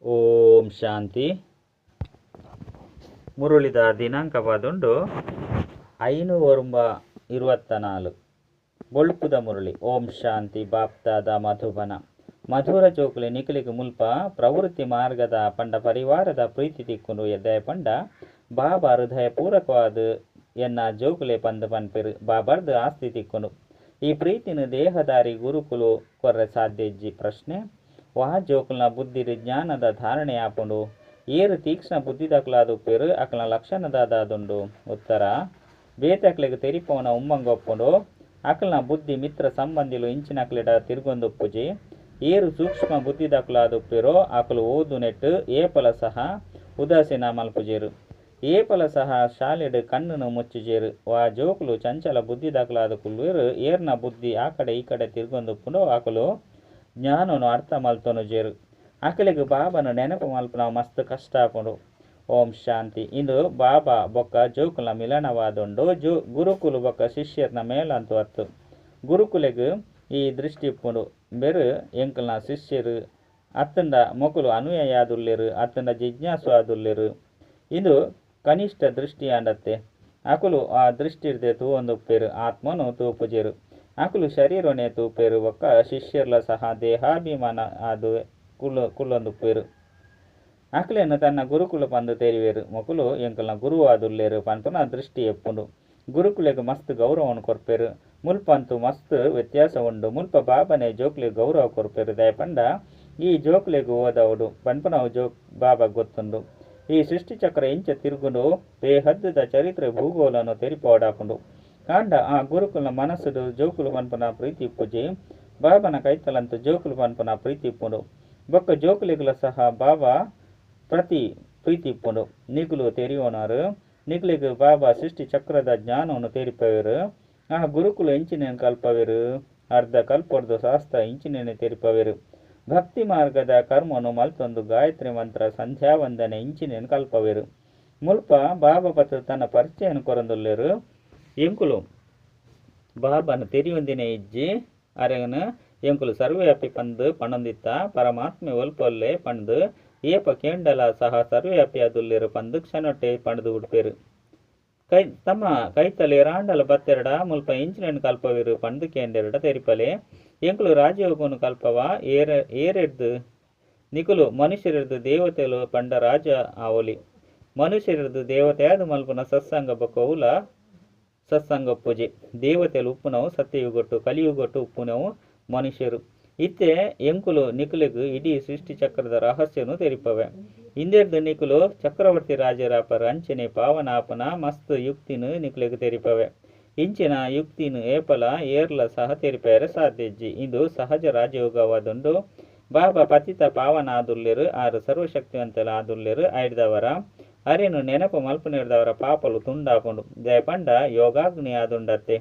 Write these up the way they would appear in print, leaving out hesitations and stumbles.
ಓಂ ಶಾಂತಿ. ಮುರುಳಿದ ದಿನಾಂಕ ಪದುಂಡು 5/24. ಬೊಳ್ಪುದ ಮುರುಳಿ. ಓಂ ಶಾಂತಿ. ಬಾಪ್ತಾದ ಮಧುಬನ. ಮಧುರ ಚೋಕುಲೆ ನಿಕಲಿಗೆ ಮುಲ್ಪ ಪ್ರವೃತ್ತಿ ಮಾರ್ಗದ ಪಂಡ ಪರಿವಾರದ ಪ್ರೀತಿ ತಿಕ್ಕುಂಡು. ಎದ್ದೆ ಪಂಡ ಬಾಬಾ ಹೃದಯ ಪೂರಕವಾದ ಎನ್ನ ಜೋಕುಲೆ ಪಂದ್ ಪನ್ಪೆರು ಬಾಬರ್ದು ಆಸ್ತಿ ತಿಕ್ಕುಂಡು. ಈ ಪ್ರೀತಿನ ದೇಹದಾರಿ ಗುರುಕುಲು ಕೊರ್ರೆ ಸಾಧ್ಯ ಇಜ್ಜಿ. ಪ್ರಶ್ನೆ: ವಾ ಜೋಕುಲ್ನ ಬುದ್ಧಿಡ್ ಜ್ಞಾನದ ಧಾರಣೆ ಆಪುಂಡು? ಏರು ತೀಕ್ಷ್ಣ ಬುದ್ಧಿದಕ್ಲಾದುಪ್ಪೇರು? ಅಕ್ಲನ ಲಕ್ಷಣದಾದುಂಡು. ಉತ್ತರ: ಬೇತಕ್ಲೆಗ್ ತೆರಿಪೋನ ಉಮ್ಮಂಗೊಪ್ಪುಂಡು. ಅಕ್ಲನ ಬುದ್ಧಿ ಮಿತ್ರ ಸಂಬಂಧಿಲು ಇಂಚಿನಕ್ಲೆಡ ತಿರ್ಗೊಂದುಪ್ಪುಜಿ. ಏರು ಸೂಕ್ಷ್ಮ ಬುದ್ಧಿದಕ್ಲಾದುಪ್ಪೇರೋ ಅಕುಲು ಓದುನೆಟ್ ಏಪಲ ಸಹ ಉದಾಸೀನ ಮಲ್ಪುಜೆರು. ಏಪಲ ಸಹ ಶಾಲೆಡ್ ಕಣ್ಣುನು ಮುಚ್ಚುಜೆರು. ವಾ ಜೋಕುಲು ಚಂಚಲ ಬುದ್ಧಿದಕ್ಲಾದ್ ಕುಲ್ಲುವೆರು, ಏರ್ನ ಬುದ್ಧಿ ಆ ಕಡೆ ಈ ಕಡೆ ತಿರ್ಗೊಂದುಪ್ಪುಂಡೋ ಅಕುಲು ಜ್ಞಾನನು ಅರ್ಥ ಮಲ್ತೊನುಜೆರು. ಅಕಲೆಗ್ ಬಾಬಾನ ನೆನಪು ಮಲ್ಪುನವು ಮಸ್ತ್ ಕಷ್ಟ ಆಪುಂಡು. ಓಂ ಶಾಂತಿ. ಇಂದು ಬಾಬಾ ಬೊಕ್ಕ ಜೋಕುಲ್ನ ಮಿಲನವಾದುಂಡು. ಗುರುಕುಲು ಬೊಕ್ಕ ಶಿಷ್ಯರ್ನ ಮೇಲಂತು ಅತ್ತು. ಗುರುಕುಲೆಗ್ ಈ ದೃಷ್ಟಿ ಇಪ್ಪುಂಡು. ಬೇರು ಎಂಕಲ್ನ ಶಿಷ್ಯರು ಅತ್ತಂಡ ಮೊಕುಲು ಅನುಯಾಯಾದುಲ್ಲೆರು, ಅತ್ತಂಡ ಜಿಜ್ಞಾಸು ಆದುಲ್ಲೆರು. ಇಂದು ಕನಿಷ್ಠ ದೃಷ್ಟಿಯಾಂಡತ್ತೆ. ಅಕುಲು ಆ ದೃಷ್ಟಿರ್ದೆ ತೂವೊಂದುಪ್ಪೇರು, ಆತ್ಮನು ತೂಪುಜೆರು. ಅಕುಲು ಶರೀರನೇ ತೂಪೇರು ಬೊಕ್ಕ ಶಿಷ್ಯರ್ಲ ಸಹ ದೇಹಾಭಿಮಾನ ಆದು ಕುಲ್ಲೊಂದುಪ್ಪೇರು. ಅಕುಲೇನು ತನ್ನ ಗುರುಕುಲು ಪಂದು ತೆರಿವೇರು. ಮೊಕುಲು ಎಂಕಲ್ನ ಗುರು ಆದುಲ್ಲೆರು ಪನ್ಪುನ ದೃಷ್ಟಿ ಎಪ್ಪುಂಡು. ಗುರುಕುಲೆಗ್ ಮಸ್ತ್ ಗೌರವವನ್ನು ಕೊರ್ಪೆರು. ಮುಲ್ಪಂತು ಮಸ್ತ್ ವ್ಯತ್ಯಾಸ ಉಂಡು. ಮುಲ್ಪ ಬಾಬನೆ ಜೋಕ್ಲೆಗ್ ಗೌರವ ಕೊರ್ಪೆರು. ದಯಪಂಡ ಈ ಜೋಕ್ಲೆಗ್ ಓದವಡು ಪನ್ಪುನವು ಜೋ ಬಾಬಾ ಗೊತ್ತುಂಡು. ಈ ಸೃಷ್ಟಿಚಕ್ರ ಇಂಚ ತಿರುಗುಂಡು. ಬೇಹದ್ದುದ ಚರಿತ್ರೆ ಭೂಗೋಲನು ತೆರಿಪೋಡಾಪುಂಡು. ಕಾಂಡ ಆ ಗುರುಕುಲ್ನ ಮನಸ್ಸುಡು ಜೋಕುಲು ಪನ್ಪುನ ಪ್ರೀತಿ ಇಪ್ಪುಜಿ. ಬಾಬನ ಕೈತಲಂತು ಜೋಕುಲು ಪನ್ಪುನ ಪ್ರೀತಿ ಇಪ್ಪುಂಡು. ಬೊಕ್ಕ ಜೋಕುಲೆಗ್ಲ ಸಹ ಬಾಬಾ ಪ್ರತಿ ಪ್ರೀತಿ ಇಪ್ಪುಂಡು. ನಿಕುಲು ತೆರಿಯೋನಾರು. ನಿಕುಲೆಗ್ ಬಾಬಾ ಸೃಷ್ಟಿ ಚಕ್ರದ ಜ್ಞಾನವನ್ನು ತೆರಿಪವೇರು. ಆ ಗುರುಕುಲು ಇಂಚಿನೇನು ಕಲ್ಪವೇರು? ಅರ್ಧ ಕಲ್ಪೊಡ್ದು ಶಾಸ್ತ್ರ ಇಂಚಿನೇನೆ ತೆರಿಪವೇರು. ಭಕ್ತಿ ಮಾರ್ಗದ ಕರ್ಮನು ಮಲ್ತೊಂದು ಗಾಯತ್ರಿ ಮಂತ್ರ ಸಂಧ್ಯಾ ವಂದನೆ ಇಂಚಿನೇನು ಕಲ್ಪವೇರು. ಮುಲ್ಪ ಬಾಬಾ ಪತ್ರ ತನ್ನ ಪರಿಚಯನ ಕೊರಂದುಲ್ಲೇರು. ಎಂಕುಲು ಬಾಬನ ತೆರಿಯೊಂದಿನ ಇಜ್ಜಿ. ಅರೆಗನ ಎಂಕುಲು ಸರ್ವವ್ಯಾಪಿ ಪಂದು ಪಣೊಂದಿತ್ತ. ಪರಮಾತ್ಮೆ ಒಲ್ಪೊಲ್ಲೆ ಪಂದು ಏಪ ಕೇಂಡಲ ಸಹ ಸರ್ವವ್ಯಾಪಿ ಆದುಲ್ಲೇರು ಪಂದು ಕ್ಷಣೊಟ್ಟೆ ಪಂಡ್ದು ಉಡ್ಪೇರು. ಕೈ ತಮ್ಮ ಕೈತಲೆ ರಾಂಡಲ ಬತ್ತೆರಡ ಮುಲ್ಪ ಇಂಚಿನೇನು ಕಲ್ಪವೇರು ಪಂದು ಕೇಂಡೆರಡ ತೆರಿಪಲೆ. ಎಂಕುಲು ರಾಜಯೋಗನು ಕಲ್ಪವ. ಏರೆಡ್ದು ನಿಕುಲು ಮನುಷ್ಯರೆಡ್ದು ದೇವತೆಲು ಪಂಡ ರಾಜ ಆವೊಲಿ. ಮನುಷ್ಯರೆಡ್ದು ದೇವತೆಯಾದ ಮಲ್ಪುನ ಸತ್ಸಂಗ ಬೊಕ್ಕ ಉಲ ಸತ್ಸಂಗ ಪೂಜೆ. ದೇವತೆಲು ಉಪ್ಪುನವು ಸತ್ಯಯುಗೊಟ್ಟು, ಕಲಿಯುಗೊಟ್ಟು ಉಪ್ಪುನವು ಮನುಷ್ಯರು. ಇತ್ತೆ ಎಂಕುಲು ನಿಕುಲೆಗ್ ಇಡೀ ಸೃಷ್ಟಿ ಚಕ್ರದ ರಹಸ್ಯನು ತೆರಿಪವೆ. ಇಂದೆರ್ದು ನಿಕುಲು ಚಕ್ರವರ್ತಿ ರಾಜರಾಪರ ಅಂಚನೆ ಪಾವನಾಪನ ಮಸ್ತ್ ಯುಕ್ತಿನು ನಿಕುಲೆಗ್ ತೆರಿಪವೆ. ಇಂಚಿನ ಯುಕ್ತಿನು ಏಪಲ ಏರ್ಲ ಸಹ ತೆರಿಪೆರೆ ಸಾಧ್ಯ ಇಜ್ಜಿ. ಇದು ಸಹಜ ರಾಜಯೋಗವಾದುಂಡು. ಬಾಬಾ ಪತಿತ ಪಾವನ ಆದುಲ್ಲೆರು. ಆರು ಸರ್ವಶಕ್ತಿವಂತೆಲ ಆದುಲ್ಲೆರು. ಐಡ್ದವರ ಅರೆನು ನೆನಪು ಮಲ್ಪುನೆರ್ದವರ ಪಾಪಲು ತುಂಡಾಪುಂಡು. ದಯಪಂಡ ಯೋಗಾಗ್ನಿ ಆದುಂಡತ್ತೆ.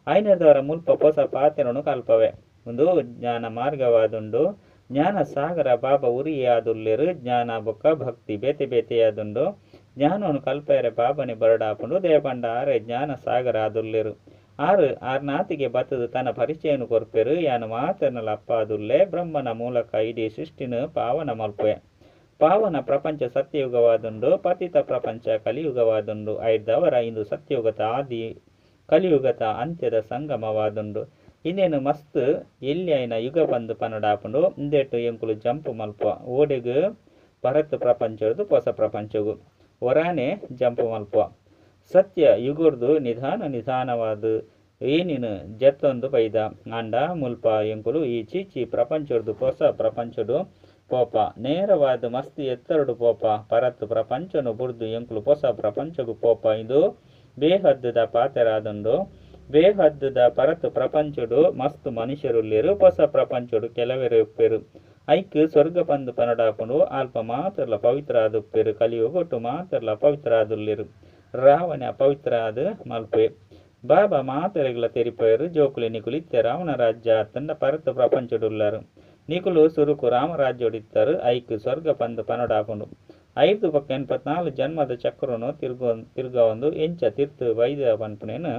ಐನೆರ್ದವರ ಮುಲ್ಪ ಪೊಸ ಪಾತೆರನು ಕಲ್ಪವೆ. ಒಂದು ಜ್ಞಾನ ಮಾರ್ಗವಾದುಂಡು. ಜ್ಞಾನ ಸಾಗರ ಬಾಬಾ ಉರಿಯಾದುಲ್ಲೆರು. ಜ್ಞಾನ ಬೊಕ್ಕ ಭಕ್ತಿ ಬೇತೆ ಬೇತೆಯಾದುಂಡು. ಜ್ಞಾನವನ್ನು ಕಲ್ಪೆರೆ ಬಾಬನೆ ಬರಡಾಪುಂಡು. ದಯಪಂಡ ಆರೆ ಜ್ಞಾನ ಸಾಗರ ಆದುಲ್ಲೆರು. ಆರು ಆರ್ನಾತಿಗೆ ಬತ್ತದು ತನ್ನ ಪರಿಚಯನು ಕೊರ್ಪೆರು. ಯಾನು ಮಾತನಲ ಅಪ್ಪಾದುಲ್ಲೆ. ಬ್ರಹ್ಮನ ಮೂಲಕ ಇಡೀ ಸೃಷ್ಟಿನ ಪಾವನ ಮಲ್ಪೆ. ಪಾವನ ಪ್ರಪಂಚ ಸತ್ಯಯುಗವಾದುಂಡು. ಪತಿತ ಪ್ರಪಂಚ ಕಲಿಯುಗವಾದುಂಡು. ಐದವರ ಇಂದು ಸತ್ಯಯುಗದ ಆದಿ ಕಲಿಯುಗದ ಅಂತ್ಯದ ಸಂಗಮವಾದುಂಡು. ಇನ್ನೇನು ಮಸ್ತ್ ಎಲ್ಲಿ ಐನ ಯುಗ ಬಂದು ಪನ್ನಡಾಪುಂಡು. ಇಂದೆಟ್ಟು ಎಂಕುಲು ಜಂಪ್ ಮಲ್ಪ. ಓಡೆಗ್ ಭರತ್ ಪ್ರಪಂಚದ್ದು ಹೊಸ ಪ್ರಪಂಚಗು ಹೊರಾನೆ ಜಂಪ್ ಮಲ್ಪ. ಸತ್ಯ ಯುಗರ್ದು ನಿಧಾನ ನಿಧಾನವಾದ ಏನಿನ ಜತ್ತೊಂದು ಬೈದ. ಆಂಡ ಮುಲ್ಪ ಎಂಕುಲು ಈ ಚೀಚಿ ಪ್ರಪಂಚರ್ದು ಹೊಸ ಪ್ರಪಂಚಡು ಪೋಪ. ನೇರವಾದ ಮಸ್ತ್ ಎತ್ತರಡು ಪೋಪ. ಪರತ್ ಪ್ರಪಂಚನು ಬುಡ್ದು ಎಂಕುಲು ಹೊಸ ಪ್ರಪಂಚಗು ಪೋಪ. ಇದು ಬೇಹದ್ದುದ ಪಾತೆರಾದುಂಡು. ಬೇಹದ್ದುದ ಪರತ್ ಪ್ರಪಂಚಡು ಮಸ್ತ್ ಮನುಷ್ಯರುಲ್ಲೇರು. ಹೊಸ ಪ್ರಪಂಚಡು ಕೆಲವೆರು ಉಪ್ಪೇರು. ಐಕ್ ಸ್ವರ್ಗ ಪಂದು ಪನಡಾಪುಂಡು. ಅಲ್ಪ ಮಾತ್ರಲ ಪವಿತ್ರ ಆದುಪ್ಪೇರು. ಕಲಿಯುಗೊಟ್ಟು ಮಾತ್ರಲ ಪವಿತ್ರ ಆದುಲ್ಲೇರು. ರಾವಣ ಪವಿತ್ರ ಆದ ಮಲ್ಪೆ. ಬಾಬಾ ಮಾತೆರೆಗ್ಲ ತೆರಿಪೇರು. ಜೋಕುಲೆ ನಿಕುಲು ಇತ್ತೆ ರಾವಣ ರಾಜ್ಯ ಅತ್ತಂಡ ಪರತ್ ಪ್ರಪಂಚಡುಲ್ಲಾರು. ನಿಕುಲು ಸುರುಕು ರಾಮರಾಜ್ಯೋಡಿತ್ತರು. ಐಕ್ ಸ್ವರ್ಗ ಪಂದು ಪನಡಾಪುಂಡು. 5 ಪಕ್ಕ 84 ಜನ್ಮದ ಚಕ್ರನು ತಿರ್ಗವಂದು ಎಂಚ ತಿರ್ತು ವೈದ್ಯ ಪನ್ಪುನೇನು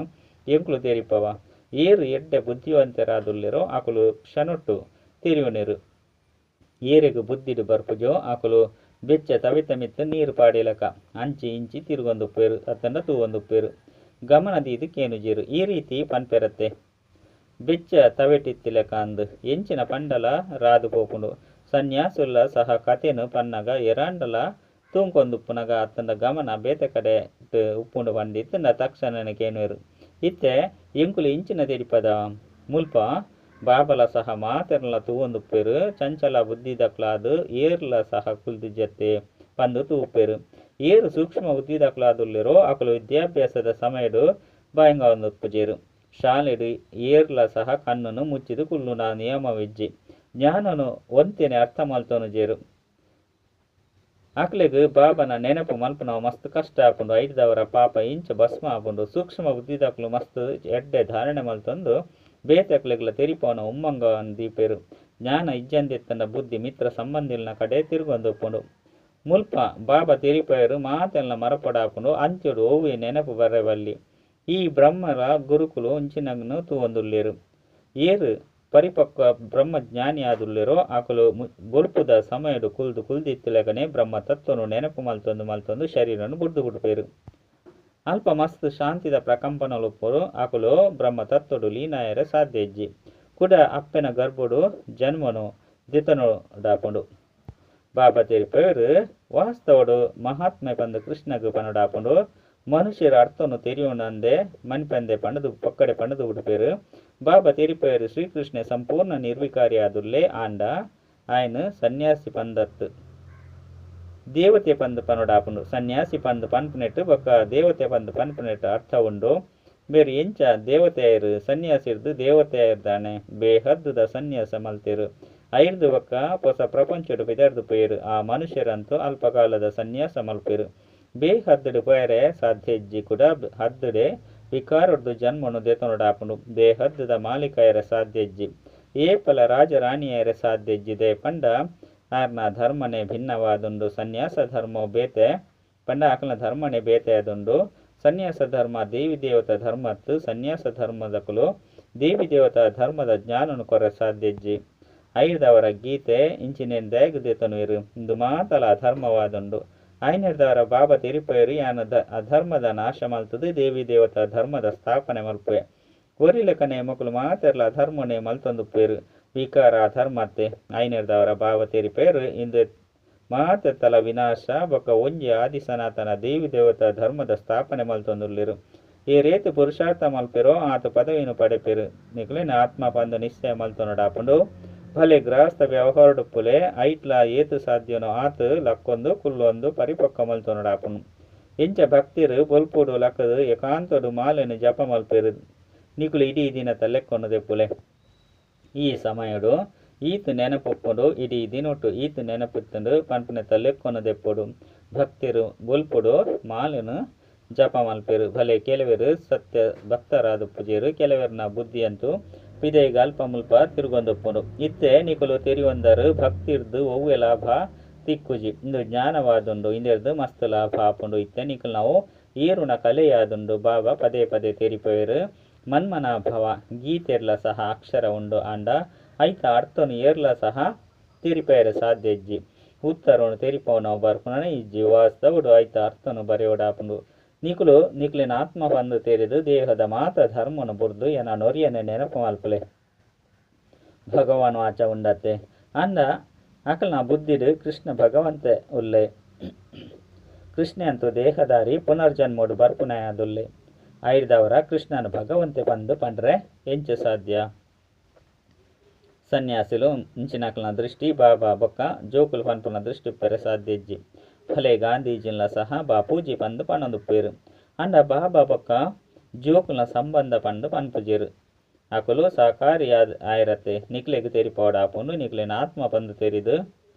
ಎಂಕುಲು ತೆರಿಪವ. ಏರು ಎಡ್ಡೆ ಬುದ್ಧಿವಂತರಾದುಲ್ಲೆರೋ ಅಕುಲು ಕ್ಷಣೊಟ್ಟು ತೆರಿಯುನೇರು. ಏರೆಗ್ ಬುದ್ಧಿಡ್ ಬರ್ಪುಜೋ ಅಕುಲು ಬೆಚ್ಚ ತವಿತ ಮಿತ್ತ್ ನೀರು ಪಾಡಿಲಕ ಅಂಚಿ ಇಂಚಿ ತಿರುಗೊಂದುಪ್ಪೇರು ಅತ್ತಂಡ ತೂವೊಂದುಪ್ಪೇರು ಗಮನ ದೀದ್ ಕೇನುಜೆರು. ಈ ರೀತಿ ಪನ್ಪೆರತ್ತೆ ಬೆಚ್ಚ ತವೆಟಿತ್ತಿಲಕ ಅಂದ್ ಎಂಚಿನ ಪಂಡಲ ರಾದು ಪೋಪುಂಡು. ಸನ್ಯಾಸುಲ್ಲ ಸಹ ಕತೆನು ಪನ್ನಗ ಎರಾಂಡಲ ತೂಂಕೊಂದುಪ್ಪುನಗ ಅತ್ತಂಡ ಗಮನ ಬೇತೆ ಕಡೆ ಉಪ್ಪುಂಡು ಪಂದಿತ್ತಂಡ ತಕ್ಷಣನೆ ಕೇನುವೆರು. ಇತ್ತೆ ಎಂಕುಲು ಇಂಚಿನ ತೆರಿಪದ ಮುಲ್ಪ ಬಾಬಲ ಸಹ ಮಾತೆರ್ಲ ತೂವೊಂದುಪ್ಪೇರು ಚಂಚಲ ಬುದ್ಧಿದಕ್ಲಾದ್ ಏರ್ಲ ಸಹ ಕುಲ್ದಿಜತ್ತೆ ಪಂದು ತೂಪೇರು. ಏರು ಸೂಕ್ಷ್ಮ ಬುದ್ಧಿದಕ್ಲಾದುಲ್ಲೆರೋ ಅಕುಲು ವಿದ್ಯಾಭ್ಯಾಸದ ಸಮಯಡು ಬಾಯಂಗಾವೊಂದುಪ್ಪುಜೆರು. ಶಾಲೆಡು ಏರ್ಲ ಸಹ ಕಣ್ಣುನು ಮುಚ್ಚಿದು ಕುಲ್ಲುನ ನಿಯಮವಿಜ್ಜಿ. ಜ್ಞಾನನು ಒಂತೆನೆ ಅರ್ಥ ಮಲ್ತೊನುಜೆರು. ಅಕ್ಲೆಗ್ ಬಾಬನ ನೆನಪು ಮಲ್ಪುನವು ಮಸ್ತ್ ಕಷ್ಟ ಆಪುಂಡು. ಐಡ್ದವರ ಪಾಪ ಇಂಚ ಭಸ್ಮ ಆಪುಂಡು. ಸೂಕ್ಷ್ಮ ಬುದ್ಧಿದಕ್ಲು ಮಸ್ತ್ ಎಡ್ಡೆ ಧಾರಣೆ ಮಲ್ತೊಂದು ಬೇತೆಕ್ಲೆಗ್ಲ ತೆರಿಪವನ ಉಮ್ಮಂಗ ದೀಪೆರು. ಜ್ಞಾನ ಇಜ್ಜಂದಿತ್ತಂಡ ಬುದ್ಧಿ ಮಿತ್ರ ಸಂಬಂಧಿಲ್ನ ಕಡೆ ತಿರುಗೊಂದುಪ್ಪುಂಡು. ಮುಲ್ಪ ಬಾಬಾ ತೆರಿಪಯರು ಮಾತೆಲ್ಲ ಮರಪಡಾಪುಂಡು. ಅಂಚೊಡು ಒವ್ವೆ ನೆನಪು ಬರ್ರೆ ಬಲ್ಲಿ. ಈ ಬ್ರಹ್ಮರ ಗುರುಕುಲು ಇಂಚಿನಗ್ನು ತೂವೊಂದುಲ್ಲೆರು. ಏರು ಪರಿಪಕ್ವ ಬ್ರಹ್ಮಜ್ಞಾನಿ ಆದುಲ್ಲೆರೋ ಅಕುಲು ಬೊಲ್ಪುದ ಸಮಯಡು ಕುಲ್ದು ಕುಲ್ದಿತ್ತಲೆಕನೆ ಬ್ರಹ್ಮ ತತ್ವನು ನೆನಪು ಮಲ್ತೊಂದು ಮಲ್ತೊಂದು ಶರೀರನು ಬುಡ್ದು ಬುಡ್ಪೇರು. ಅಲ್ಪ ಮಸ್ತ್ ಶಾಂತಿದ ಪ್ರಕಂಪನಲುಪ್ಪರು. ಅಕುಲು ಬ್ರಹ್ಮ ತತ್ವಡು ಲೀನಾಯರೆ ಸಾಧ್ಯ ಇಜ್ಜಿ. ಕುಡ ಅಪ್ಪೆನ ಗರ್ಭಡು ಜನ್ಮನು ದಿತನುಡಾಪುಂಡು. ಬಾಬಾ ತೆರಿಪೇರು ವಾಸ್ತವಡು ಮಹಾತ್ಮೆ ಪಂದು ಕೃಷ್ಣಗ್ ಪನುಡಾಪುಂಡು. ಮನುಷ್ಯರ ಅರ್ಥನು ತೆರಿಯೋಣಂದೆ ಮನ್ಪಂದೆ ಪಂಡದು ಪಕ್ಕಡೆ ಪಂಡದು ಉಡುಪೇರು. ಬಾಬಾ ತೆರಿಪೇರು ಶ್ರೀಕೃಷ್ಣ ಸಂಪೂರ್ಣ ನಿರ್ವಿಕಾರಿ ಆದುಲ್ಲೆ ಆಂಡ ಆಯನ ಸನ್ಯಾಸಿ ಪಂದತ್ತು ದೇವತೆ ಪಂದು ಪನುಡಾಪುಂಡು. ಸನ್ಯಾಸಿ ಪಂದು ಪನ್ಪುನೆಟ್ಟು ಬೊಕ್ಕ ದೇವತೆ ಪಂದು ಪನ್ಪುನೆಟ್ಟು ಅರ್ಥ ಉಂಡು. ಬೇರೆ ಎಂಚ ದೇವತೆಯರು ಸನ್ಯಾಸಿರ್ದು ದೇವತೆಯರ್ದಾನೆ ಬೇಹದ್ದುದ ಸನ್ಯಾಸ ಮಲ್ತೇರು. ಐರ್ದು ಬೊಕ್ಕ ಹೊಸ ಪ್ರಪಂಚಡು ಪಿದರ್ದು ಪೋಯರು. ಆ ಮನುಷ್ಯರಂತೂ ಅಲ್ಪಕಾಲದ ಸನ್ಯಾಸ ಮಲ್ಪೇರು. ಬೇಹದ್ದುಡು ಪೋಯರೆ ಸಾಧ್ಯ ಇಜ್ಜಿ. ಕೂಡ ಹದ್ದುಡೆ ವಿಕಾರೊಡ್ದು ಜನ್ಮನು ದೇತನೊಡಾಪುಂಡು. ಬೇಹದ್ದುದ ಮಾಲೀಕಯರೆ ಸಾಧ್ಯ ಇಜ್ಜಿ. ಏಪಲ ರಾಜರಾಣಿಯರೆ ಸಾಧ್ಯ ಇಜ್ಜಿದೆ ಪಂಡ ಆರ್ನ ಧರ್ಮನೇ ಭಿನ್ನವಾದುಂಡು. ಸನ್ಯಾಸ ಧರ್ಮ ಬೇತೆ ಪಂಡ ಅಕಲ್ನ ಧರ್ಮನೇ ಬೇತೆ ಆದುಂಡು. ಸನ್ಯಾಸ ಧರ್ಮ ದೇವಿ ದೇವತಾ ಧರ್ಮತ್ತು ಸನ್ಯಾಸ ಧರ್ಮದಕುಲು ದೇವಿ ದೇವತಾ ಧರ್ಮದ ಜ್ಞಾನನು ಕೊರ ಸಾಧ್ಯ ಇಜ್ಜಿ. ಐರ್ದವರ ಗೀತೆ ಇಂಚಿನೇನ್ ದಾಗ್ ದೇತನುವೆರು. ಇಂದು ಮಾತಲ ಅಧರ್ಮವಾದುಂಡು. ಐನೆರ್ದವರ ಬಾಬಾ ತೆರಿಪೇರು ಯಾನ ಅಧರ್ಮದ ನಾಶ ಮಲ್ತದು ದೇವಿ ದೇವತಾ ಧರ್ಮದ ಸ್ಥಾಪನೆ ಮಲ್ಪೆ. ಒರಿಲೆಕನೆ ಮೊಕಲು ಮಾತೆರ್ಲ ಅಧರ್ಮನೆ ಮಲ್ತೊಂದುಪ್ಪೇರು. ವಿಕಾರ ಅಧರ್ಮತ್ತೆ. ಐನೆರ್ದವರ ಬಾಬಾ ತೆರಿಪೇರು ಇಂದು ಮಾತೆತ್ತಲ ವಿನಾಶ ಬೊಕ್ಕ ಒಂಜಿ ಆದಿ ಸನಾತನ ದೇವಿ ದೇವತಾ ಧರ್ಮದ ಸ್ಥಾಪನೆ ಮಲ್ತೊಂದುಲ್ಲೆರು. ಈ ರೇತು ಪುರುಷಾರ್ಥ ಮಲ್ಪೆರೋ ಆತ ಪದವಿಯನ್ನು ಪಡೆಪೇರು. ನಿಕ್ಲೆನ ಆತ್ಮ ಪಂದು ನಿಶ್ಚಯ ಮಲ್ತೊನುಡಾಪುಂಡು. ಭಲೆ ಗೃಹಸ್ಥ ವ್ಯವಹಾರಡುಪ್ಪುಲೆ ಐಟ್ಲ ಏತು ಸಾಧ್ಯನೋ ಆತ ಲಕ್ಕೊಂದು ಕುಲ್ಲೊಂದು ಪರಿಪಕ್ವ ಮಲ್ತೊನುಡಾಪುಂಡು. ಎಂಚ ಭಕ್ತಿರು ಬೊಲ್ಪುಡು ಲಕ್ಕದು ಏಕಾಂತಡು ಮಾಲೆನು ಜಪ ಮಲ್ಪೆರು. ನಿಕುಲು ಇಡೀ ದಿನ ತಲೆಕ್ಕೊಂಡು ದೆಪ್ಪುಲೆ. ಈ ಸಮಯಡು ಈತು ನೆನಪುಪ್ಪುಂಡು. ಇಡೀ ದಿನೊಟ್ಟು ಈತು ನೆನಪುತ್ತುಂಡು ಪನ್ಪುನೆ ತಲೆಕ್ಕೊಂಡು ದೆಪ್ಪುಡು. ಭಕ್ತಿರು ಬೊಲ್ಪುಡು ಮಾಲೆನು ಜಪ ಮಲ್ಪೆರು. ಭಲೆ ಕೆಲವರು ಸತ್ಯ ಭಕ್ತರಾದ ಪೂಜೆರು. ಕೆಲವರನ ಬುದ್ಧಿಯಂತೂ ಪಿದೈಗ ಅಲ್ಪ ಮುಲ್ಪ ತಿರುಗೊಂದುಪ್ಪುಂಡು. ಇತ್ತೆ ನಿಕುಲು ತೆರಿಯೊಂದರು ಭಕ್ತಿರ್ದು ಒವ್ವೆ ಲಾಭ ತಿಕ್ಕುಜಿ. ಇಂದು ಜ್ಞಾನವಾದುಂಡು. ಇಂದೆರ್ದು ಮಸ್ತ್ ಲಾಭ ಆಪುಂಡು. ಇತ್ತೆ ನಿಕುಲು ನಾವು ಏರುನ ಕಲೆಯಾದುಂಡು. ಬಾಬಾ ಪದೇ ಪದೇ ತೆರಿಪೇರು. ಮನ್ಮನಾಭವ ಗೀತೆರ್ಲ ಸಹ ಅಕ್ಷರ ಉಂಡು ಆಂಡ ಐತ ಅರ್ಥನು ಏರ್ಲ ಸಹ ತೆರಿಪೇರೆ ಸಾಧ್ಯ ಇಜ್ಜಿ. ಉತ್ತರನು ತೆರಿಪವನವು ಬರ್ಪುನನೇ ಇಜ್ಜಿ. ವಾಸ್ತವಡು ಐತ ಅರ್ಥನು ಬರೆಯೋಡಾಪುಂಡು. ನಿಕುಲು ನಿಕ್ಲಿನ ಆತ್ಮ ಬಂದು ತೆರೆದು ದೇಹದ ಮಾತ ಧರ್ಮನು ಬುರ್ದು ಎನ ನೊರಿಯನೆ ನೆನಪು ಮಲ್ಪಲೆ. ಭಗವಾನ್ ವಾಚ ಉಂಡತ್ತೆ ಅಂದ ಅಕಲ್ನ ಬುದ್ಧಿಡು ಕೃಷ್ಣ ಭಗವಂತೆ ಉಲ್ಲೆ. ಕೃಷ್ಣ ಅಂತೂ ದೇಹದಾರಿ ಪುನರ್ಜನ್ಮೋಡು ಬರ್ಪುನಯಾದುಲ್ಲೆ. ಐರ್ದವರ ಕೃಷ್ಣನ ಭಗವಂತೆ ಬಂದು ಪಂಡ್ರೆ ಎಂಚ ಸಾಧ್ಯ? ಸನ್ಯಾಸಿಲು ಇಂಚಿನಕಲ್ನ ದೃಷ್ಟಿ ಬಾಬಾ ಬೊಕ್ಕ ಜೋಕುಲು ಪನ್ಪುನ ದೃಷ್ಟಿ ಉಪ್ಪೆರೆ ಸಾಧ್ಯ ಇಜ್ಜಿ. ಭಲೆ ಗಾಂಧೀಜಿನ್ಲ ಸಹ ಬಾಪೂಜಿ ಪಂದು ಪನೊಂದುಪ್ಪೇರು. ಅಂಡ ಬಾಬಾ ಬೊಕ್ಕ ಜೋಕುಲ್ನ ಸಂಬಂಧ ಪಂದು ಪನ್ಪುಜೆರು. ಅಕುಲು ಸಹಕಾರಿ ಆಯಿರತ್ತೆ. ನಿಕ್ಲೆಗ್ ತೆರಿಪೋಡಾಪುಂಡು. ನಿಕ್ಲೆನ ಆತ್ಮ ಪಂದು ತೆರಿದು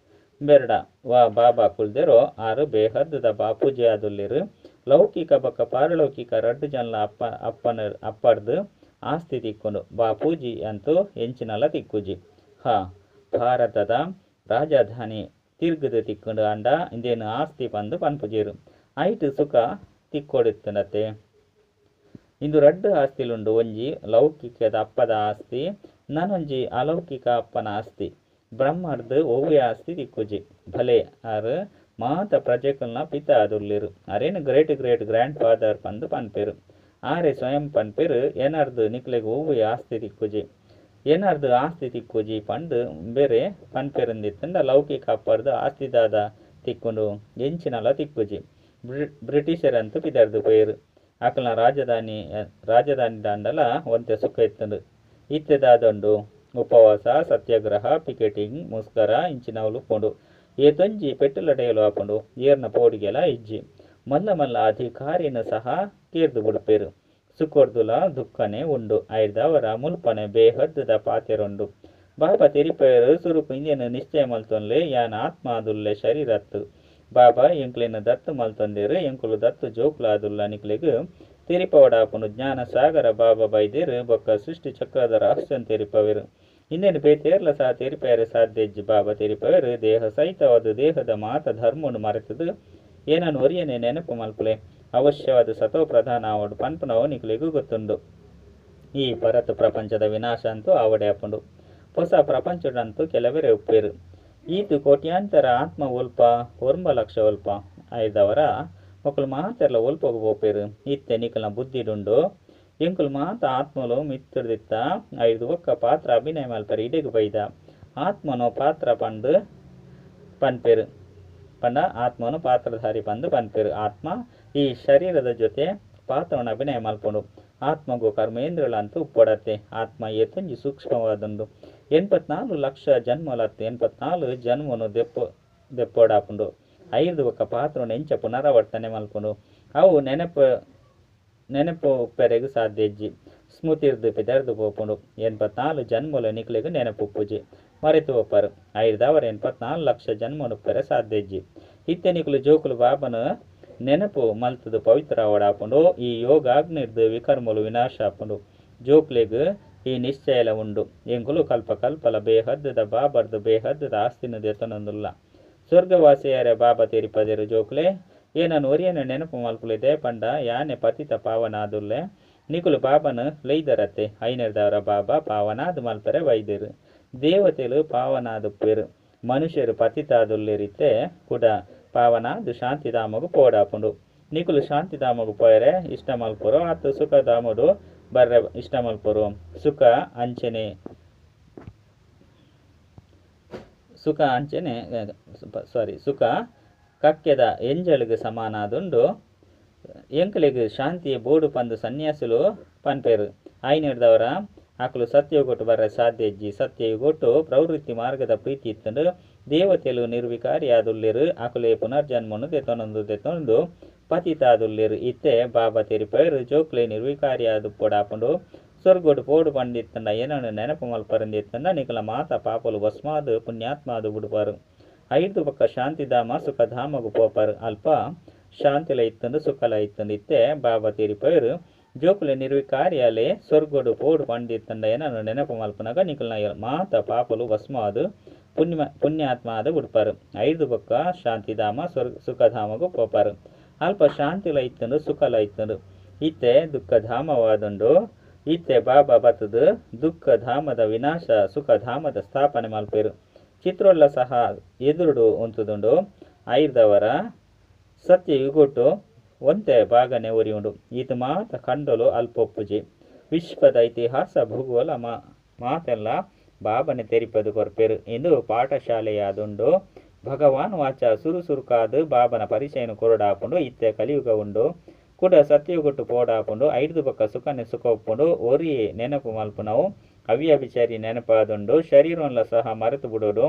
ಬೆರಡ ವಾ ಬಾಬಾ ಕುಲ್ದೆರೋ ಆರು ಬೇಹದ್ದುದ ಬಾಪೂಜಿ ಆದುಲ್ಲೆರು. ಲೌಕಿಕ ಬೊಕ್ಕ ಪಾರಲೌಕಿಕ ರಡ್ಡು ಜನಲ ಅಪ್ಪ ಅಪ್ಪನ ಅಪ್ಪರ್ದು ಆಸ್ತಿ ತಿಕ್ಕೊಂಡು ಬಾಪೂಜಿ ಅಂತೂ ಎಂಚಿನಲ ತಿಕ್ಕುಜಿ. ಹಾ ಭಾರತದ ರಾಜಧಾನಿ ತಿರ್ಗದು ತಿಕ್ಕೊಂಡು ಅಂಡ ಇಂದೇನು ಆಸ್ತಿ ಪಂದು ಪನ್ಪುಜೇರು. ಐಟು ಸುಖ ತಿಕ್ಕೊಡಿತ್ತನತ್ತೆ. ಇಂದು ರಡ್ಡು ಆಸ್ತಿಲುಂಡು. ಒಂಜಿ ಲೌಕಿಕದ ಅಪ್ಪದ ಆಸ್ತಿ, ನಾನೊಂಜಿ ಅಲೌಕಿಕ ಅಪ್ಪನ ಆಸ್ತಿ. ಬ್ರಹ್ಮರ್ದು ಒವ್ವೆ ಆಸ್ತಿ ತಿಕ್ಕುಜಿ. ಭಲೆ ಆರು ಮಾತ ಪ್ರಜೆಕಲ್ನ ಪಿತ ಆದುಲ್ಲೆರು. ಅರೇನು ಗ್ರೇಟ್ ಗ್ರೇಟ್ ಗ್ರ್ಯಾಂಡ್ ಫಾದರ್ ಪಂದು ಪನ್ಪೆರು. ಆರೆ ಸ್ವಯಂ ಪನ್ಪೆರು ಎನರ್ದು ನಿಕ್ಲೆಗ್ ಒವ್ವೆ ಆಸ್ತಿ ತಿಕ್ಕುಜಿ, ಎನರ್ದು ಆಸ್ತಿ ತಿಕ್ಕುಜಿ ಪಂದು ಬೇರೆ ಪನ್ಪೆರುಂದಿತ್ತಂಡ ಲೌಕಿಕ ಅಪ್ಪರ್ದು ಆಸ್ತಿದಾದ ತಿಕ್ಕುಂಡು ಎಂಚಿನಲ ತಿಕ್ಕುಜಿ. ಬ್ರಿಟಿಷರಂತೂ ಪಿದರ್ದು ಪೋಯೆರು. ಅಕಲ್ನ ರಾಜಧಾನಿ ರಾಜಧಾನಿ ದಾಂಡಲ ಒಂತೆ ಸುಖ ಇತ್ತಂಡು. ಇತ್ತೆದಾದಂಡು ಉಪವಾಸ, ಸತ್ಯಾಗ್ರಹ, ಪಿಕೆಟಿಂಗ್, ಮುಸ್ಕರ ಇಂಚಿನವುಲು ಪೋಂಡು. ಏತೊಂಜಿ ಪೆಟ್ಟುಲಡೆಯಲು ಆಪುಂಡು. ಏರ್ನ ಪೋಡಿಗೆಲ ಇಜ್ಜಿ. ಮಲ್ಲ ಮಲ್ಲ ಅಧಿಕಾರಿನ ಸಹ ಕೇರ್ದು ಬುಡ್ಪೆರು. ಸುಖೊರ್ದುಲ ದುಃಖನೇ ಉಂಡು. ಐರ್ದಾವರ ಮುಲ್ಪನೆ ಬೇಹದ್ದುದ ಪಾತೆರುಂಡು. ಬಾಬಾ ತೆರಿಪೆರು ಸುರುಕು ಇಂದೆನ್ ನಿಶ್ಚಯ ಮಲ್ತೊನ್ಲೆ ಯಾನ್ ಆತ್ಮ ಆದುಲ್ಲೆ ಶರೀರತ್ತು. ಬಾಬಾ ಎಂಕ್ಲೆನ್ ದತ್ತು ಮಲ್ತೊಂದೆರು. ಎಂಕುಲು ದತ್ತು ಜೋಕುಲಾದುಲ್ಲ ನಿಕ್ಲೆಗ್ ತೆರಿಪವಡಾಪುಂಡು. ಜ್ಞಾನ ಸಾಗರ ಬಾಬಾ ಬೈದೆರು ಬೊಕ್ಕ ಸೃಷ್ಟಿ ಚಕ್ರದ ರಹಸ್ಯನ್ ತೆರಿಪವೆರು. ಇಂದೆನ್ ಬೇತೇರ್ಲ ಸಹ ತೆರಿಪೆರೆ ಸಾಧ್ಯ ಇಜ್ಜಿ. ಬಾಬಾ ತೆರಿಪವೆರು ದೇಹ ಸಹಿತವಾದ ದೇಹದ ಮಾತ ಧರ್ಮನು ಮರೆತದು ಏನನ್ನು ಒರಿಯನೆ ನೆನಪು ಮಲ್ಪುಲೆ. ಅವಶ್ಯವಾದ ಸತೋ ಪ್ರಧಾನ ಆವಡು ಪನ್ಪುನವು ನಿಕ್ಲೆಗ್ ಗೊತ್ತುಂಡು. ಈ ಪರತ್ ಪ್ರಪಂಚದ ವಿನಾಶ ಅಂತೂ ಆವಡೆ ಆಪುಂಡು. ಹೊಸ ಪ್ರಪಂಚದಂತೂ ಕೆಲವರೇ ಉಪ್ಪೇರು. ಈತು ಕೋಟ್ಯಾಂತರ ಆತ್ಮ ಒಲ್ಪ 9 ಲಕ್ಷ ಒಲ್ಪ ಐದವರ ಮೊಕಲು ಮಾತೆರ್ಲ ಒಲ್ಪಗು ಪೋಪೇರು. ಇತ್ತೆ ನಿಕಲ್ನ ಬುದ್ಧಿಡುಂಡು. ಎಂಕುಲು ಮಾತ ಆತ್ಮಲು ಮಿತ್ತುರ್ದಿತ್ತ ಐದು ಒಕ್ಕ ಪಾತ್ರ ಅಭಿನಯ ಮಲ್ಪೆರು ಇಡೆಗ್ ಬೈದ. ಆತ್ಮನು ಪಾತ್ರ ಪಂದು ಪನ್ಪೆರು. ಪಂಡ ಆತ್ಮನು ಪಾತ್ರಧಾರಿ ಪಂದು ಪನ್ಪೆರು. ಆತ್ಮ ಈ ಶರೀರದ ಜೊತೆ ಪಾತ್ರವನ್ನು ಅಭಿನಯ ಮಲ್ಪುಂಡು. ಆತ್ಮಗು ಕರ್ಮೇಂದ್ರಲಂತೂ ಉಪ್ಪೊಡತ್ತೆ. ಆತ್ಮ ಏತೊಂಜಿ ಸೂಕ್ಷ್ಮವಾದುಂಡು. 84 ಲಕ್ಷ ಜನ್ಮಲತ್ತೆ. 84 ಜನ್ಮನು ದೆಪ್ಪೊಡಾಪುಂಡು. ಐದು ಒಕ್ಕ ಪಾತ್ರವನ್ನು ಎಂಚ ಪುನರಾವರ್ತನೆ ಮಲ್ಪುಂಡು. ಅವು ನೆನಪು ನೆನಪು ಉಪ್ಪೆರೆಗ್ ಸಾಧ್ಯ ಇಜ್ಜಿ. ಸ್ಮೃತಿರ್ದು ಪಿದರ್ದು ಪೋಪುಂಡು. 84 ಜನ್ಮಲು ನಿಕ್ಲೆಗ್ ನೆನಪು ಉಪ್ಪುಜಿ, ಮರೆತು ಪೋಪರು. ಐದಾವರ 84 ಲಕ್ಷ ಜನ್ಮನು ಉಪ್ಪೆರೆ ಸಾಧ್ಯ ಇಜ್ಜಿ. ಇತ್ತೆ ನಿಕುಲು ಜೋಕುಲು ಬಾಬನ ನೆನಪು ಮಲ್ತದು ಪವಿತ್ರ ಆವಡಾಪುಂಡು. ಈ ಯೋಗಾಗ್ನಿರ್ದು ವಿಕರ್ಮಲು ವಿನಾಶ ಆಪುಂಡು. ಜೋಕ್ಲೆಗ್ ಈ ನಿಶ್ಚಯಲ ಉಂಡು. ಎಂಕುಲು ಕಲ್ಪ ಕಲ್ಪಲ ಬೇಹದ್ದುದ ಬಾಬರ್ದು ಬೇಹದ್ದುದ ಆಸ್ತಿನ ದೆತೊನೊಂದುಲ್ಲ. ಸ್ವರ್ಗವಾಸಿಯಾರೆ ಬಾಬಾ ತೆರಿಪದೆರು ಜೋಕ್ಲೆ ಏನನ್ನು ಒರಿಯನ ನೆನಪು ಮಲ್ಪುಲಿದೆ ಪಂಡ ಯಾನೆ ಪತಿತ ಪಾವನಾದುಲ್ಲೆ. ನಿಕುಲು ಬಾಬನ ಲೈದರತ್ತೆ. ಐನೆರ್ದವರ ಬಾಬಾ ಪಾವನಾದು ಮಲ್ಪರೆ ವೈದ್ಯರು. ದೇವತೆಲು ಪಾವನಾದುಪ್ಪೆರು. ಮನುಷ್ಯರು ಪತಿತಾದುಲ್ಲೆರಿತ್ತೆ ಕೂಡ ಪಾವನಾದು ಶಾಂತಿಧಾಮಗು ಪೋಡಾಪುಂಡು. ನಿಕುಲು ಶಾಂತಿಧಾಮಗು ಪೋಯರೆ ಇಷ್ಟ ಮಲ್ಪರು ಆತು ಸುಖಧಾಮಡು ಬರ್ರೆ ಇಷ್ಟ ಮಲ್ಪರು. ಸುಖ ಅಂಚನೆ ಸುಖ ಅಂಚನೆ ಸಾರಿ ಸುಖ ಕಕ್ಕೆದ ಎಂಜಳಿಗೆ ಸಮಾನಾದುಂಡು. ಎಂಕಲೆಗ್ ಶಾಂತಿಯ ಬೋಡು ಪಂದು ಸನ್ಯಾಸುಲು ಪನ್ಪೆರು. ಐನೆರ್ದವರ ಆಕಲು ಸತ್ಯಗೊಟ್ಟು ಬರ್ರೆ ಸಾಧ್ಯ ಇಜ್ಜಿ. ಸತ್ಯಗೊಟ್ಟು ಪ್ರವೃತ್ತಿ ಮಾರ್ಗದ ಪ್ರೀತಿ ಇತ್ತಂಡು. ದೇವತೆಲು ನಿರ್ವಿಕಾರಿಯಾದುಲ್ಲೆರು. ಆಕುಲೆ ಪುನರ್ಜನ್ಮನು ದೆತೊನೊಂದು ದೆತೊಂದು ಪತಿತಾದುಲ್ಲೆರು. ಇತ್ತೆ ಬಾಬಾ ತೆರಿಪೆರು ಜೋಕ್ಲೆ ನಿರ್ವಿಕಾರಿಯಾದು ಪೊಡಾಪುಂಡು. ಸ್ವರ್ಗೋಡು ಪೋಡು ಪಂಡಿತ್ತಂಡ ಏನನ್ನು ನೆನಪು ಮಲ್ಪರಂದಿತ್ತಂಡ ನಿಕಲ ಮಾತ ಪಾಪಲು ಭಸ್ಮಾದು ಪುಣ್ಯಾತ್ಮಾದು ಬಿಡುಪಾರು. ಐದು ಪಕ್ಕ ಶಾಂತಿಧಾಮ ಸುಖಧಾಮಗು ಪೋಪರು. ಅಲ್ಪ ಶಾಂತಿಲ ಇತ್ತಂದು ಸುಖಲ ಇತ್ತಂದು. ಇತ್ತೆ ಬಾಬಾ ತೆರಿಪೆರು ಜೋಕುಲೆ ನಿರ್ವಿಕಾರಿಯಾಲೆ ಸ್ವರ್ಗೋಡು ಪೋಡು ಪಂಡಿತ್ತಂಡ ಏನನ್ನು ನೆನಪು ಮಲ್ಪನಾಗ ನಿಕಲ್ನ ಮಾತ ಪಾಪಲು ಭಸ್ಮಾದು ಪುಣ್ಯಾತ್ಮಾದ ಬಿಡ್ಪಾರು. ಐದು ಪಕ್ಕ ಶಾಂತಿಧಾಮ ಸುಖಧಾಮಗು ಪೋಪಾರು. ಅಲ್ಪ ಶಾಂತಿಲ ಇತ್ತಂದು ಸುಖಲ ಇತ್ತಂದು. ಇತ್ತೆ ದುಃಖಧಾಮವಾದುಂಡು. ಇತ್ತೆ ಬಾಬಾ ಬತ್ತದು ದುಃಖಧಾಮದ ವಿನಾಶ ಸುಖಧಾಮದ ಸ್ಥಾಪನೆ ಮಲ್ಪೆರು. ಚಿತ್ರೋಲ್ಲ ಸಹ ಎದುರುಡು ಉಂತುದುಂಡು. ಐರ್ದವರ ಸತ್ಯ ಯುಗೊಟ್ಟು ಒಂತೆ ಭಾಗನೆ ಒರಿಯುಂಡು. ಈತ ಮಾತ ಕಂಡಲು ಅಲ್ಪೊಪ್ಪುಜಿ. ವಿಶ್ವದ ಇತಿಹಾಸ ಭೂಗೋಲ ಮಾತೆಲ್ಲ ಬಾಬನೆ ತೆರಿಪದು ಕೊರ್ಪೆರು. ಇಂದು ಪಾಠಶಾಲೆಯಾದುಂಡು. ಭಗವಾನ್ ವಾಚ ಸುರು ಸುರುಕಾದು ಬಾಬನ ಪರಿಚಯನು ಕೊರಡಾಪುಂಡು. ಇತ್ತೆ ಕಲಿಯುಗ ಉಂಡು. ಕೂಡ ಸತ್ಯಗೊಟ್ಟು ಪೋಡಾಪುಂಡು. ಐದು ಪಕ್ಕ ಸುಖನೆ ಸುಖ ಉಪ್ಪುಂಡು. ಒರಿ ನೆನಪು ಮಲ್ಪುನವು ಅವ್ಯಭಿಚಾರಿ ನೆನಪಾದುಂಡು. ಶರೀರನ್ಲ ಸಹ ಮರೆತು ಬಿಡೋಡು.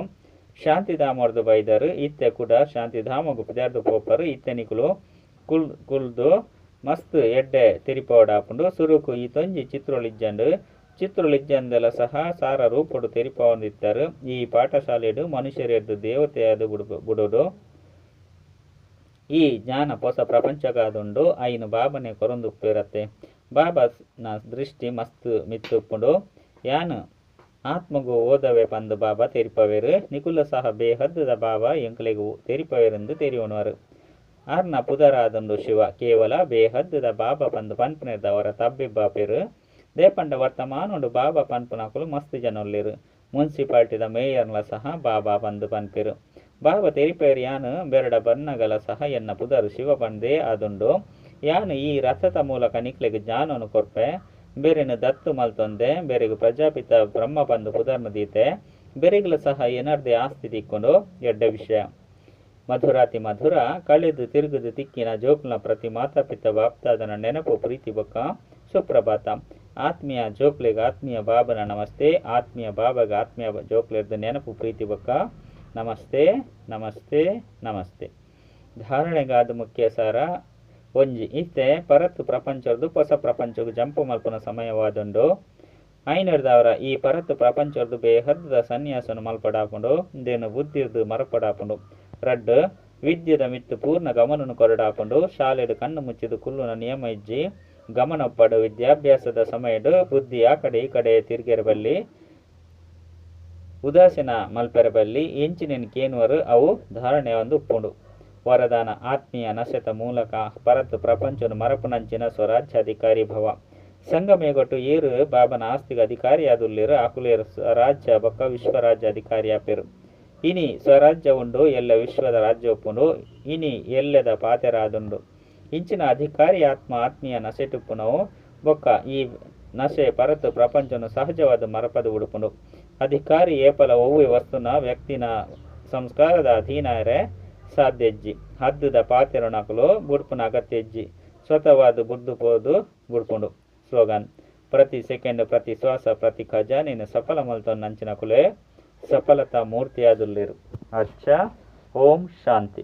ಶಾಂತಿಧಾಮರ್ದು ಬೈದರು. ಇತ್ತೆ ಕೂಡ ಶಾಂತಿಧಾಮಗು ಪಿದಾರ್ದು ಪೋಪರು. ಇತ್ತೆ ನಿಕುಲು ಕುಲ್ದು ಮಸ್ತ್ ಎಡ್ಡೆ ತೆರಿಪವಡಾಪುಂಡು. ಸುರುಕು ಈ ತೊಂಜಿ ಚಿತ್ರೊಲಿಜ್ಜಂಡು. ಚಿತ್ರೊಲಿಜ್ಜಂದೆಲ ಸಹ ಸಾರ ರೂಪಡು ತೆರಿಪವೊಂದಿತ್ತಾರೆ. ಈ ಪಾಠಶಾಲೆಡು ಮನುಷ್ಯರೆಡ್ದು ದೇವತೆಯಾದ ಬಿಡೋಡು. ಈ ಜ್ಞಾನ ಹೊಸ ಪ್ರಪಂಚಗಾದುಂಡು. ಐನು ಬಾಬನೆ ಕೊರೊಂದುಪ್ಪೇರತ್ತೆ. ಬಾಬನ ದೃಷ್ಟಿ ಮಸ್ತ್ ಮಿತ್ತುಪ್ಪುಂಡು. ಯಾನು ಆತ್ಮಗು ಓದವೆ ಪಂದು ಬಾಬಾ ತೆರಿಪವೇರು. ನಿಕುಲ ಸಹ ಬೇಹದ್ದುದ ಬಾಬಾ ಎಂಕಲೆಗು ತೆರಿಪವೇರೆಂದು ತೆರಿಯೋಣವರು. ಆರ್ನ ಪುದರಾದುಂಡು ಶಿವ. ಕೇವಲ ಬೇಹದ್ದುದ ಬಾಬಾ ಪಂದು ಪನ್ಪುನೆರ್ದವರ ತಬ್ಬಿಬ್ಬಾಪೆರು. ದೇಪಂಡ ವರ್ತಮಾನೊಡು ಬಾಬಾ ಪನ್ಪುನಕುಲು ಮಸ್ತ್ ಜನೊಲ್ಲೆರು. ಮುನ್ಸಿಪಾಲ್ಟಿದ ಮೇಯರ್ಲ ಸಹ ಬಾಬಾ ಪಂದ್ ಪನ್ಪೆರ್. ಬಾಬಾ ತೆರಿಪೇರ್ ಯಾನ್ ಬೆರಡ ಬನ್ನಗಲ ಸಹ ಎನ್ನ ಪುದರ್ ಶಿವ ಪಂದೇ ಆದುಂಡು. ಯಾನ್ ಈ ರಥತ ಮೂಲಕ ನಿಕ್ಲೆಗ್ ಜ್ಞಾನನ್ ಕೊರ್ಪೆ. ಬೆರೆನ್ ದತ್ತು ಮಲ್ತೊಂದೆ. ಬೆರೆಗ್ ಪ್ರಜಾಪಿತ ಬ್ರಹ್ಮ ಪಂದ್ ಪುದರ್ನ್ ದೀತೆ. ಬೆರೆಗ್ಲ ಸಹ ಎನರ್ದೇ ಆಸ್ತಿ ತಿಕ್ಕುಂಡು. ಎಡ್ಡೆ ವಿಷಯ. ಮಧುರಾತಿ ಮಧುರ ಕಳೆದು ತಿರುಗುದು ತಿಕ್ಕಿನ ಜೋಕುಲ್ನ ಪ್ರತಿ ಮಾತಾಪಿತ ಬಾಪ್ತಾದನ ನೆನಪು ಪ್ರೀತಿ ಬೊಕ್ಕ ಸುಪ್ರಭಾತ. ಆತ್ಮೀಯ ಜೋಕ್ಲೆಗ್ ಆತ್ಮೀಯ ಬಾಬನ ನಮಸ್ತೆ. ಆತ್ಮೀಯ ಬಾಬಾಗ ಆತ್ಮೀಯ ಜೋಕ್ಲೆರ್ದ್ ನೆನಪು ಪ್ರೀತಿ ಬೊಕ್ಕ ನಮಸ್ತೆ ನಮಸ್ತೆ ನಮಸ್ತೆ. ಧಾರಣೆಗಾದ ಮುಖ್ಯ ಸಾರ ಒಂಜಿ ಇತ್ತೆ ಪರತ್ ಪ್ರಪಂಚರ್ದು ಹೊಸ ಪ್ರಪಂಚಗ್ ಜಂಪ್ ಮಲ್ಪುನ ಸಮಯವಾದುಂಡು. ಐನರ್ದಾವರ ಈ ಪರತ್ ಪ್ರಪಂಚರ್ದು ಬೇಹದ್ದ ಸನ್ಯಾಸನ ಮಲ್ಪಡಾಪುಂಡು. ಇಂದೆನ್ ಬುದ್ಧಿರ್ದು ಮರಪಡಾಪುಂಡು. ರಡ್ಡ್ ವಿದ್ಯೆದ ಮಿತ್ತ್ ಪೂರ್ಣ ಗಮನನು ಕೊರಡಾಪುಂಡು. ಶಾಲೆಡ್ ಕಣ್ಣು ಮುಚ್ಚಿದು ಕುಲ್ಲುನ ನಿಯಮ ಇಜ್ಜಿ. ಗಮನ ಒಪ್ಪಡು ವಿದ್ಯಾಭ್ಯಾಸದ ಸಮಯಡ್ ಬುದ್ಧಿ ಆ ಕಡೆ ಈ ಕಡೆ ತಿರ್ಗೆರೆ ಬಲ್ಲಿ, ಉದಾಸೀನ ಮಲ್ಪೆರೆ ಬಲ್ಲಿ. ಎಂಚಿನೆನ್ ಕೇನುವರು ಅವು ಧಾರಣೆ ಒಂದು ಉಪ್ಪುಂಡು. ವರದಾನ ಆತ್ಮೀಯ ನಶೆತ ಮೂಲಕ ಪರತ್ ಪ್ರಪಂಚನು ಮರಪುನಂಚಿನ ಸ್ವರಾಜ್ಯಾಧಿಕಾರಿ ಭವ. ಸಂಗಮೇಗೊಟ್ಟು ಏರು ಬಾಬನ ಆಸ್ತಿಗೆ ಅಧಿಕಾರಿಯಾದುಲ್ಲೇರು ಆಕುಲೇರು ಸ್ವರಾಜ್ಯ ಬೊಕ್ಕ ವಿಶ್ವರಾಜ್ಯ ಅಧಿಕಾರಿ ಆಪೇರು. ಇನಿ ಸ್ವರಾಜ್ಯ ಉಂಡು, ಎಲ್ಲ ವಿಶ್ವದ ರಾಜ್ಯ ಉಪ್ಪುಂಡು. ಇನಿ ಎಲ್ಲೆದ ಪಾತೆರಾದುಂಡು. ಇಂಚಿನ ಅಧಿಕಾರಿ ಆತ್ಮ ಆತ್ಮೀಯ ನಶೆಟುಪ್ಪುನವು ಬೊಕ್ಕ ಈ ನಶೆ ಪರತ್ ಪ್ರಪಂಚನು ಸಹಜವಾದ ಮರಪದ ಉಡುಪುಂಡು. ಅಧಿಕಾರಿ ಏಪಲ ಒವ್ವೆ ವಸ್ತುನ ವ್ಯಕ್ತಿನ ಸಂಸ್ಕಾರದ ಅಧೀನರೆ ಸಾಧ್ಯ ಇಜ್ಜಿ. ಹದ್ದುದ ಪಾತೆರನಕುಲು ಬುಡ್ಪುನ ಅಗತ್ಯ ಇಜ್ಜಿ. ಸ್ವತಃವಾದ ಬುಡ್ದು ಪೋದು ಬುಡ್ಪುಂಡು. ಸ್ಲೋಗನ್: ಪ್ರತಿ ಸೆಕೆಂಡ್, ಪ್ರತಿ ಶ್ವಾಸ, ಪ್ರತಿ ಖಜಾನೆನ್ ಸಫಲ ಮಲ್ತೊನ್ನಂಚಿನಕುಲೇ ಸಫಲತಾ ಮೂರ್ತಿಯಾದುಲ್ಲೇರು. ಅಚ್ಚಾ, ಓಂ ಶಾಂತಿ.